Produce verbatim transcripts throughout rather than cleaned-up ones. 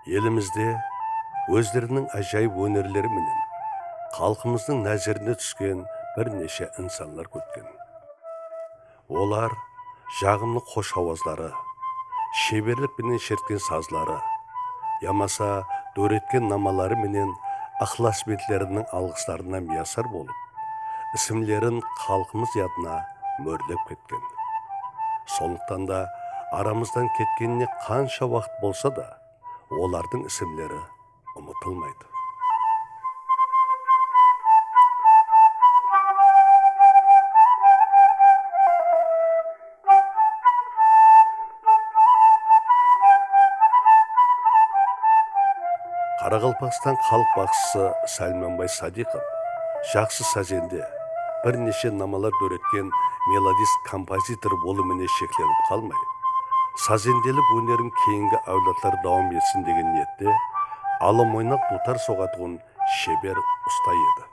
Elimizde ózleriniń ájayıp ónerleri menen xalqımızdıń názerine túsken bir neshe insanlar ótken. Olar jaǵımlı xosh hawazları, sheberlik penen shertken sazları, yamasa dóretken namaları menen ıqlasbentleriniń alǵıslarına miyasar bolıp, isimlerin xalqımız yadına mórlep ketken. Sonlıqtan da aramızdan ketkenine qansha waqıt bolsa da, olardıń isimleri umıtılmaydı. Qaraqalpaqstan xalıq baqsısı Sálmanbay Sadiqov jaqsı sazende, bir neshe namalar dóretken melodist-kompozitor bolıw menen sheklenip qalmay, sazendelik ónerin keyingi áwladlar dawam etsin degen niyette alım oynap duwtar soǵatuǵın sheber usta edi.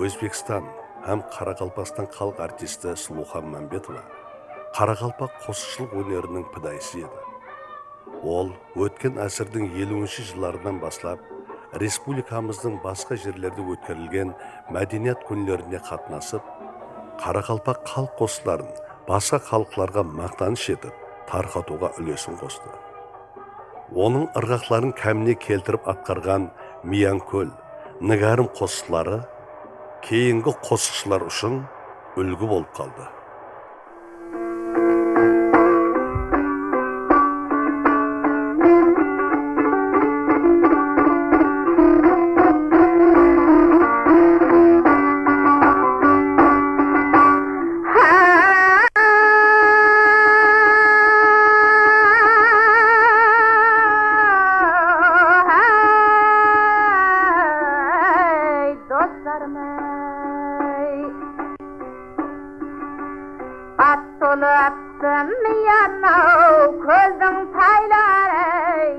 Ózbekstan hám Qaraqalpaqstan xalıq artisti Sulıwxan Mámbetova qaraqalpaq qosıqshılıq óneriniń pidayısı edi. Ol ótken ásirdiń eliwinshi jıllarınan baslap respublikamızdıń basqa jerlerde ótkerilgen mádeniyat kúnlerine qatnasıp, qaraqalpaq xalıq qosıqların basqa xalıqlarǵa maqtanısh etip tarqatıwǵa úlesin qostı. Onıń ırǵaqların kámine keltirip atqarǵan Miyankól, Nigarım qosıqları keyingi qosıqshılar ushın úlgi bolıp qaldı. Hey, dostlarım-ay. At tolıptı Miyanaw kóldiń tayları-ay.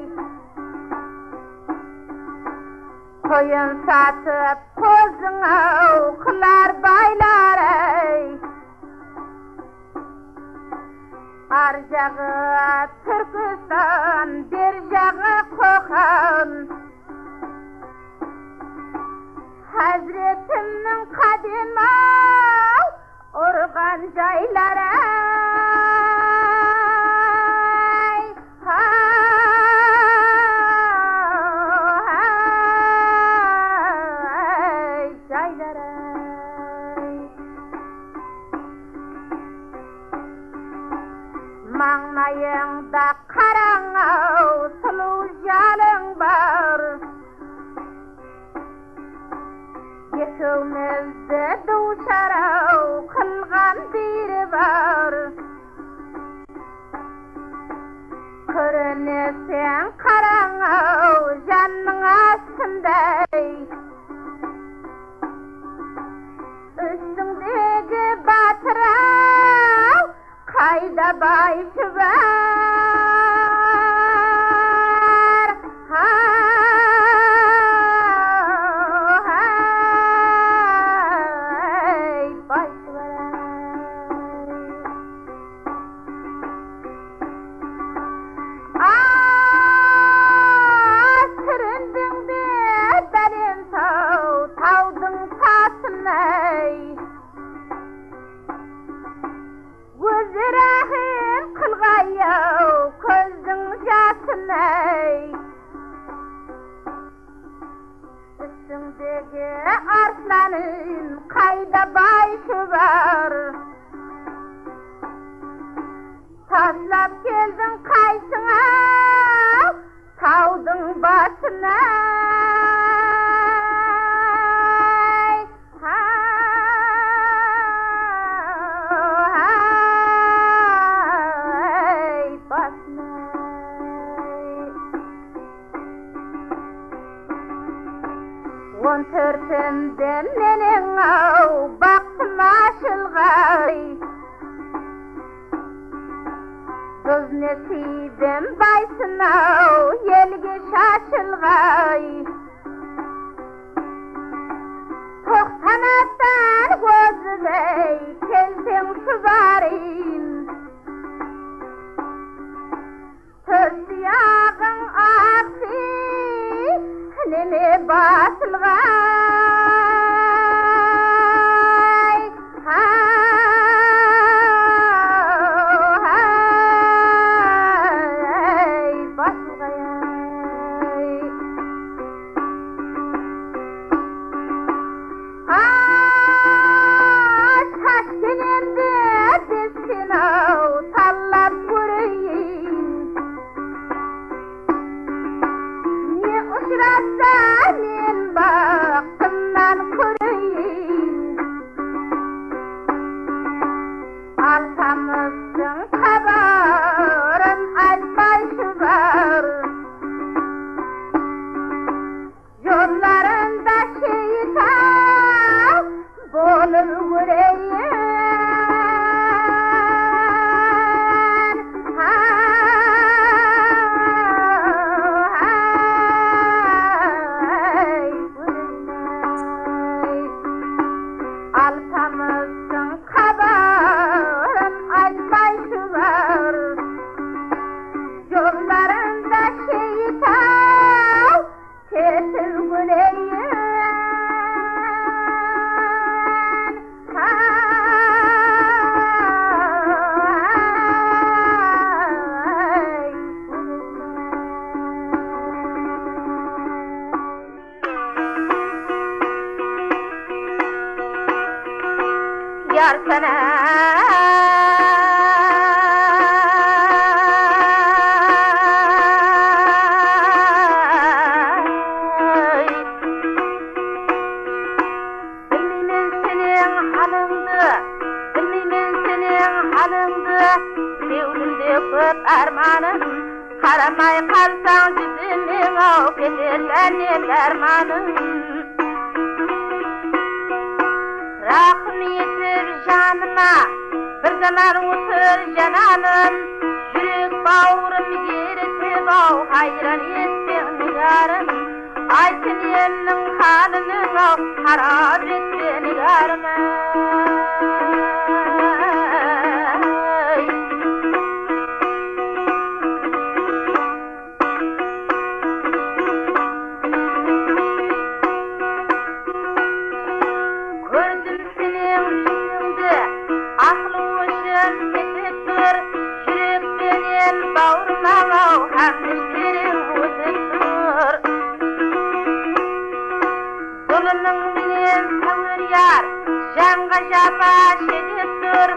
Qoyın satıp qozıń-aw qılar bayları-ay. Ar jaǵı Túrkistan, ber jaǵı Qoqan. Házretimniń qádem-aw urǵan jayları-ay, ha-ha-ay, jayları-ay. Mańlayıńda qarań-aw, sulıw jalıń bar. Ekewimizdi duwshar-aw qılǵan biri bar. Kóreneseń qarań-aw, jannıń astınday. Ústińdegi batır-aw, qayda bay shıbar? Ha-ha-ay, bay shıbar-ay. Á-á, súrindiń be, bálem-saw, tawdıń tasınday. Ózi ráhim qılǵay-aw, kózdiń jasınday. Ústińdegi arslanıń qayda bay shıbar? Taslap keldiń qaysıń-aw, tawdıń basınay. Ha-ha-ay, basınay. On tórtinde meniń-aw, baxtım ashılǵay. Duz nesibim baysın-aw, elge shashılǵay. Toqsan attan ózimey kelseń shıbarayın. Tórt tuyaǵıń aqsıy, neme basılǵay? Hay, basılǵay-ay. Á, Tashkenendi bezsen-aw, tallap kóreyin. Ne ushırassa, men baq Sana. Bilmeymen seniń halıńdı, bilmeymen seniń halıńdı. Kewlimde kóp ármanım, qaramay qalsań júzime-aw, keter jáne dármanım. Raxım etip janıma, bir zaman otır jananım. Júrek bawırım erisip-aw, hayran etpeń, nigarım. Ayt, enemniń halınıń-aw, harap etpe, nigarım-áy. Kórdim seniń júzińdi, aqıl-oyım ketip tur, júrek penen bawırıma-aw, hámde tereń ótip tur. Zulımıń menen táwer yar, janǵa japa shedep tur,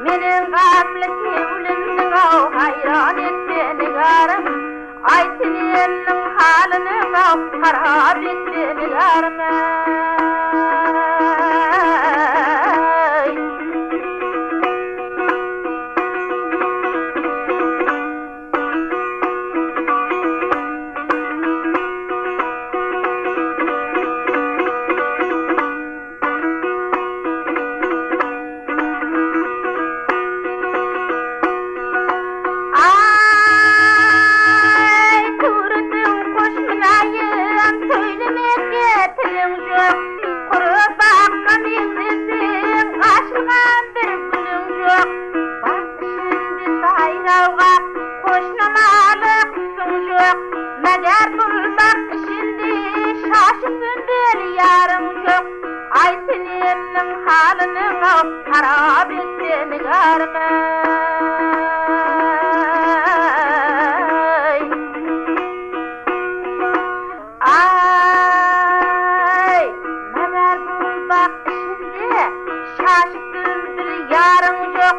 menen ǵamlı kewlimniń-aw, hayran etpe, nigarım. Ayt, enemniń halınıń-aw, harap etpe, nigarım-áy. Ay, túwrisiń xosh mınayım, sóylemege tiliń joq. Qurı baǵqa meńzeseń, ashılǵan bir gúliń joq. Baǵ ishinde sayrawǵa qoshnamalı qusıń joq. Mágar bul baǵ ishinde shashı súmbil yarıń joq. Ayt, enemniń halınıń-aw, harap etpe, nigarım-áy. Ay, mágar bul baǵ ishinde shashı súmbil yarıń joq.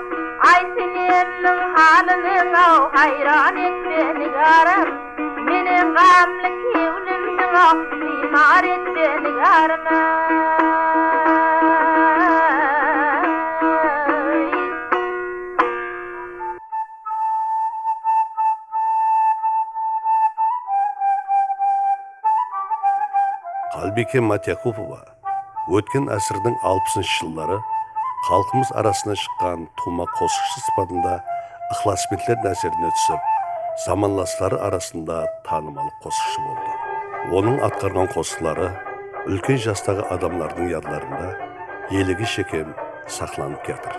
Ayt, enemniń halınıń-aw, hayran etpe, nigarım. Menen ǵamlı kewlimdiń-aw, biymar etpe, nigarım-áy. Qálbiyke Matyakupova ótken ásirdiń alpısınshı jılları xalqımız arasına shıqqan tuwma qosıqshı sıpatında ıqlasbentler názerine túsip, zamanlasları arasında tanımal qosıqshı boldı. Onıń atqarǵan qosıqları úlken jastaǵı adamlardıń yadlarında elege shekem saqlanıp kiyatır.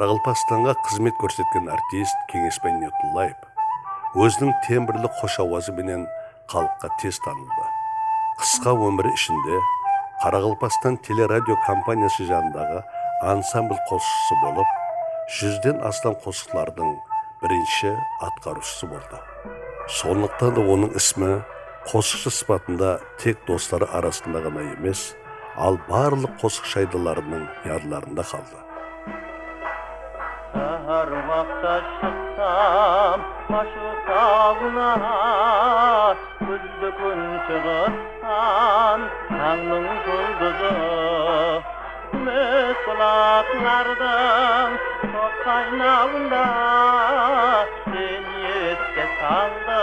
Qaraqalpaqstanǵa xızmet kórsetken artist Keńesbay Niyadullaev óziniń tembrli xosh awazı menen xalıqqa tez tanıldı. Qısqa ómiri ishinde Qaraqalpaqstan teleradio kompaniyası janındaǵı ansambl qosıqshısı bolıp, júzden aslam qosıqlardıń birinshi atqarıwshısı boldı. Sonlıqtan da onıń ismi qosıqshı sıpatında tek dosları arasında ǵana emes, al barlıq qosıq shaydalarınıń yadlarında qaldı. Sáhár waqta shıqsam, Ashıw tawına, kúzde kún shıǵıstan, tańnıń juldızı. Kúmes bulaqlardıń shoq qaynawında sen esке saldı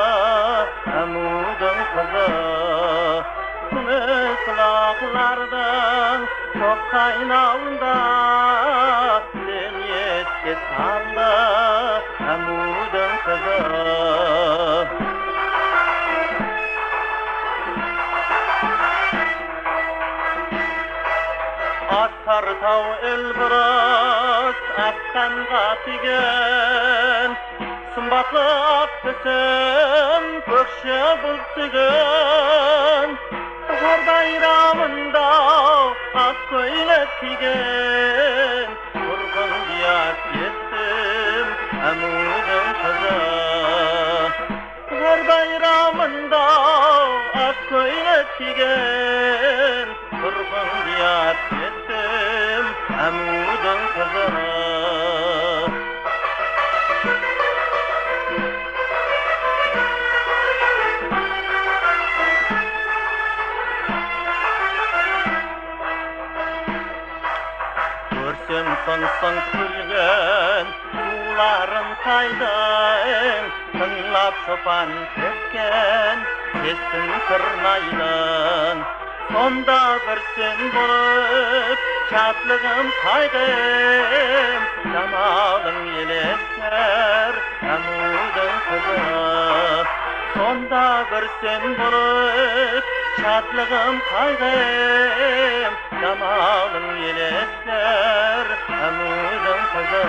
ámiwdiń qızı. Kúmes bulaqlardıń shoq qaynawında sen eske saldı ámiwdiń qızı. Asqar taw el burıs aspanǵa tiygen, sımbatlı aq túsin kókshe bult túygen. Bahar bayramında aq kóylek kiygen, turǵın diyat ettim ámiwdiń qızı. Bahar bayramında aq kóylek kiygen, turǵın diyat ettim ámiwdiń qızı. Kórsem sıń-sıń kúlgen suwların taydıń, tıńlap shopan sepken sesiń tırnaydıń. Sonda bir sen bolıp, shadlıǵım, qayǵım, jamalıń elesler ámiwdiń qızı. Sonda bir sen bolıp, shadlıǵım, qayǵım, jamalıń elesler ámiwdiń qızı.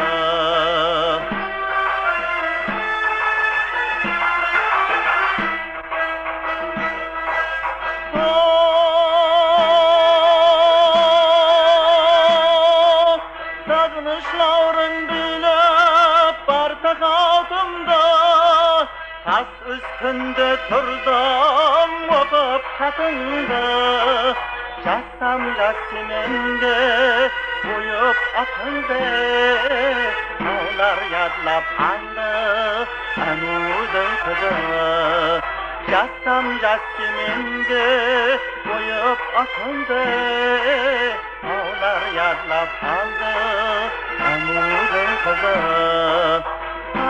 Saǵınısh lawrıń búlip bar taqawtımdı, tas ústinde turdım oqıp xatıńdı. Jassam jas semende oyıp atımdı, awlar yadlap aldı ámiwdiń qızı. Jassam jas semende oyıp atımdı, awlar yadlap aldı ámiwdiń qızı.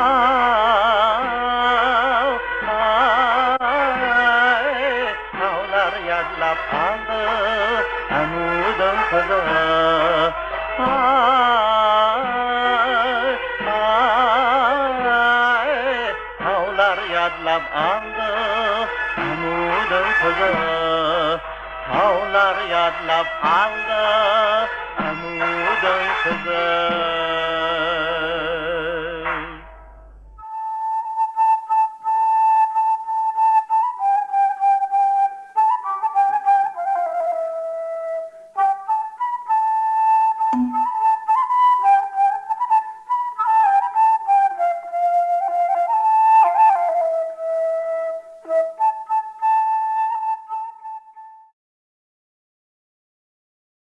Aw, ay, awlar yadlap aldı ámiwdiń qızı. Ay, ay, awlar yadlap aldı ámiwdiń qızı. Awlar yadlap aldı ámiwdiń qızı.